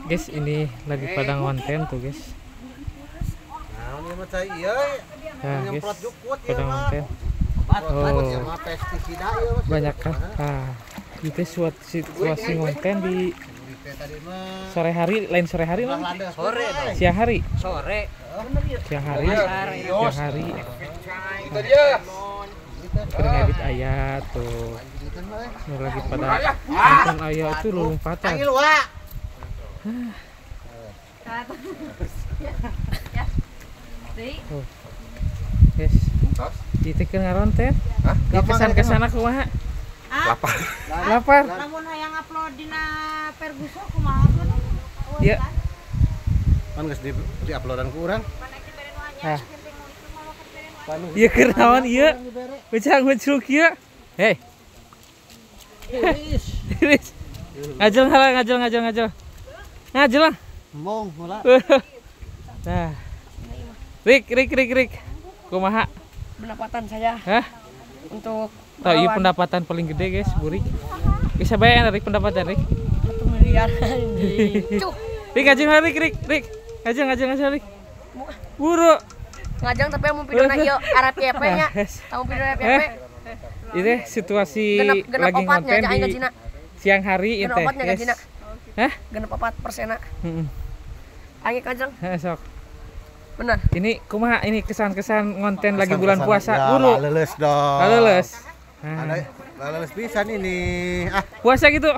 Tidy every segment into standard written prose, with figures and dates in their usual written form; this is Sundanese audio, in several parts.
Guys, ini lagi pada ngonten tuh, guys. Nah, guys, pada ngonten. Oh, banyak kan? Nah, itu situasi ngonten di sore hari, lain sore hari lah. Sore, siang hari. Sore. Siang hari. Siang hari. Itu dia. Ngedit ayah tuh. Ini lagi pada nonton ayah itu lompatan. Tuh. Guys. Itu keur ngaronten. Hah? Kesan-kesan kumaha? Lapar. Lapar. Lamun hayang upload dina Perguso kumaha upload? Iya. Pan geus di-uploadan ku urang. Hah. Ieu keur naon ieu? Beucang ngucruk ieu. Hei. Iris. Ngajel heula, ngajel ngajel ngajel. Ngajel lah. Embung heula. Nah. Rik rik rik rik. Kumaha? Pendapatan saya. Hah? Untuk tau iya pendapatan paling gede guys, burik. Bisa bayar Rik pendapatan Rik? 1 miliar anjing. Rik ngajeng Rik rik rik. Ngajeng ngajeng ngajeng Rik. Buru. Ngajeng tapi mau video na ieu arep YP nya. Kamu video FYP. Ini situasi genep, lagi ngonten di siang hari ini teh. Guys. Hah? Genep 4%-na. Heeh. Angin kajeng. Heeh, sok. Benar. Ini kumaha ini kesan-kesan ngonten lagi bulan puasa. Ya, Buru. Laleles dong. Laleles. Laleles pisan ini. Ah, puasa gitu.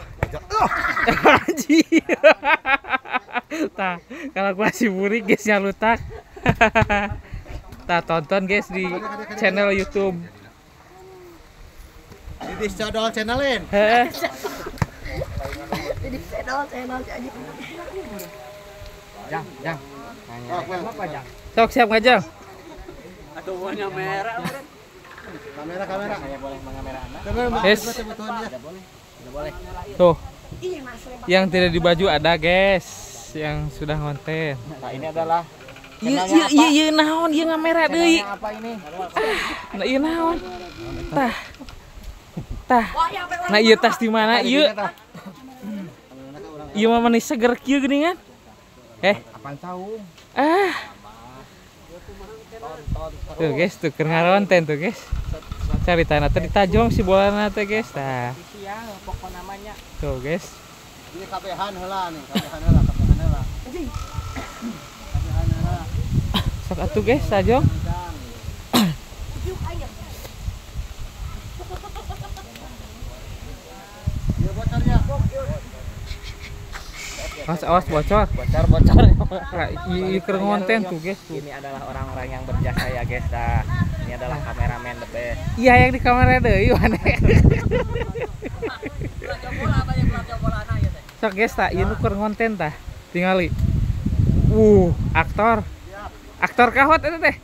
Anjir. Tah, kalau gua si burik guys nyalutak. Tah tonton guys di channel YouTube. Di Codol channelin. Heeh. Di Codol channel aja. Jang, jang. Apa jang? Sok siap ngajang. Atau punya merah. Kamera kamera. Saya boleh mengamera Anda. Yes. Tidak boleh. Tuh. Yang tidak di baju ada guys, yang sudah ngonten. Nah, ini adalah iya iya iya iya naon ieu ngamera deui. Apa ini? Nah ieu naon? Tah. Tah. Nah ieu tas di mana ieu? Ieu mah manis seger kieu geuningan. Eh, apaan saung? Ah. Tuh guys, tuh keur ngaronten tuh guys. Cari tanah teh ditajong si bolana teh guys. Tah. Tuh guys. Ini kabehan heula nih, kabehan heula, kabehan heula. Kabehan heula. Sok atuh guys, tajong. Ieu bocornya. Awas, awas bocor. Bocor, bocor. Nah, iya keur ngonten tuh guys. Ini adalah orang-orang yang berjasa ya guys. Nah, ini adalah kameramen the best. Iya yang di kamera deui mana. Sok guys tah, ieu nu keur ngonten tah. Tingali. Aktor. Aktor kahot eta teh.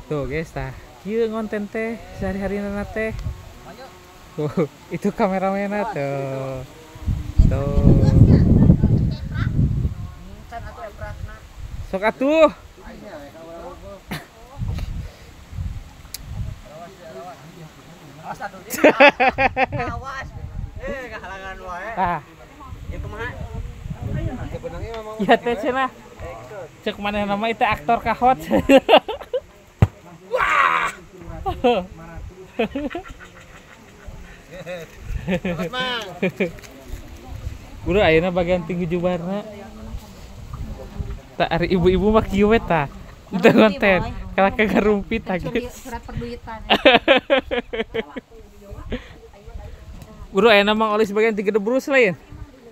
Tuh guys tah. Kieu ngonten teh sehari-harina teh. Tuh, itu kameramenna tuh. Tuh. Sok atuh. Awas. Kahalangan wae. Tah. Ya kumaha? Ya teh cenah. Cek maneh nama itu aktor kahot. Wah. Buru ayeuna bagian tinggi jubarna. Tah ari ibu-ibu mah kieu we tah. Teu konten. Kalah ka garumpit tah guys. Surat perduitan. Buru ayeuna mah olis bagian tinggi debrus lain.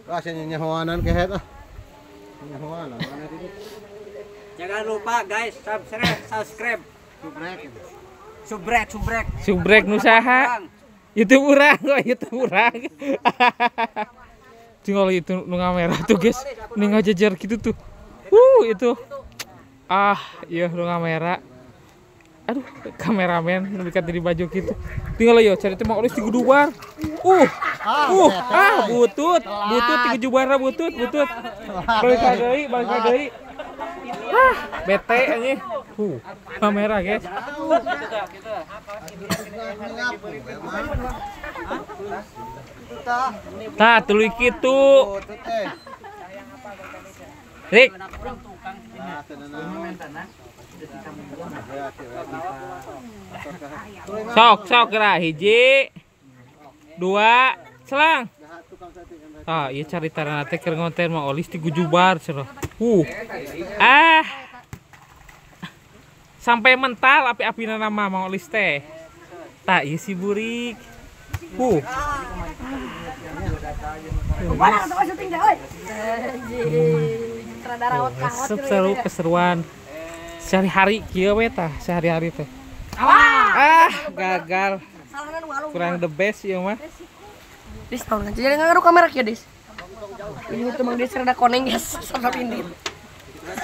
Wah, sia nyahoanan kehet ah. Nyahoanan mana itu. Jangan lupa guys, subscribe, subscribe. Subrek, subrek. Subrek nu saha? Itu urang, kok itu urang. Tinggal itu nu ngamera tuh guys, nu ngajajar gitu tuh. Itu. Ah, iya nu ngamera. Aduh, kameramen nu bikin di baju gitu. Tinggal yo cari teh mah olis tiga dubar. Butut, butut tiga jubara butut, butut. Balik deui, balik deui. Ah, bete anjing. Kamera guys. Tah tuluy kitu. Rik. Sok sok geura hiji. Dua, selang. Ah, ieu caritana teh keur ngonten Mang Olis ti gujubar cenah. Ah. Sampai mental api-apina nama Mang Olis teh. Tah ieu si burik. Seru keseruan sehari-hari kieu we tah, sehari-hari teh. Ah, gagal. Kurang the best ieu mah. Dis naon jadi ngaruh kamera kieu, Dis. Ini tuh Mang Dis rada koneng guys, sampai pindit.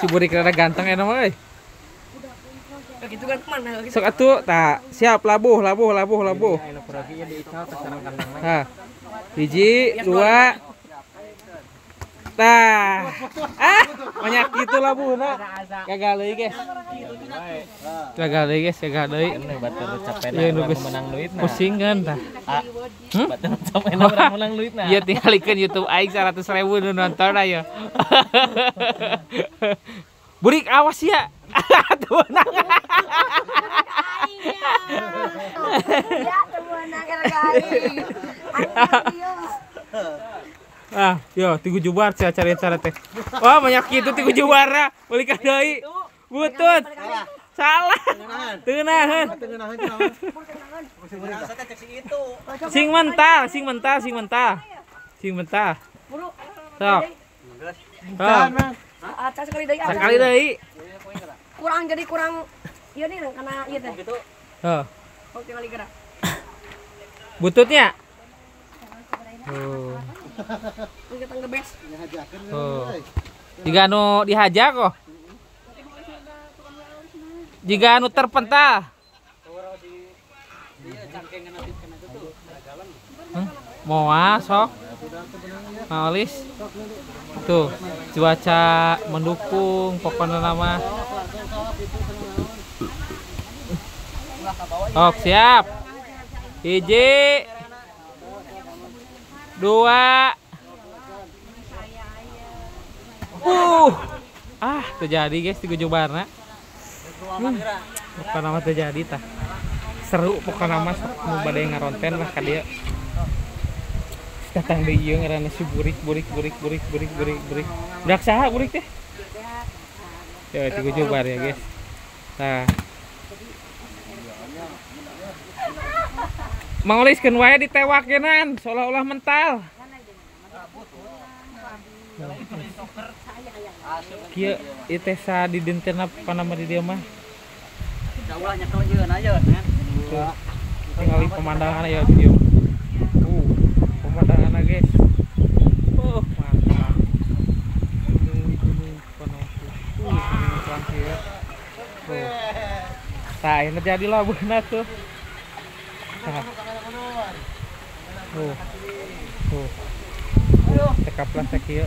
Si burik rada ganteng eta mah euy. Gitu kan kemana gitu. Sok atuh tah, siap labuh labuh labuh labuh. Hah. Hiji, dua. Tah. Ah, banyak gitu labuhna. Gagal deui, guys. Gagal deui, guys, gagal deui. Batur capena urang menang duitna. Pusing kan tah. Batur capena urang menang duitna. Ieu tingalikeun YouTube aing 100.000 nu nonton ayo. Burik awas ya. Tuh menang. Ya, tuh menang gara-gara aing. Ah, yo tigu jubar sia cari-cari teh. Wah, banyak kitu tigu jubara, balik deui. Butut. Salah. Teunaheun. Sing mental, sing mental, sing mental. Sing mental. Sok. Sekali deui. Sekali deui. Kurang jadi kurang ieu nih karena ieu teh. Heeh. Oh, tinggal gerak. Bututnya. Oh. Oh. Jika anu dihajar kok. Jika anu terpental. Moa sok. Maolis. Tuh, cuaca mendukung pokoknya nama. Ok, siap. Hiji. Dua. Ah, terjadi guys di Gujubarna. Pokokna mah terjadi tah. Seru pokokna mah nu bade ngaronten lah ka dieu. Datang deui ieu ngaranna si burik burik burik burik burik burik burik. Budak saha burik teh? Ya di Gujubar ya guys. Nah. Mang Olis keun wae ditewakenan seolah-olah mental. Kieu ieu teh sa di dintena panama di dieu mah. Ulah nyekel jeung aja kan. Tinggali pemandangan ya di dieu. Pemandangan guys. Mantap. Gunung kieu. Tah, ini jadi labuhna tuh. Tuh. Tuh. Cekap lah sakieu.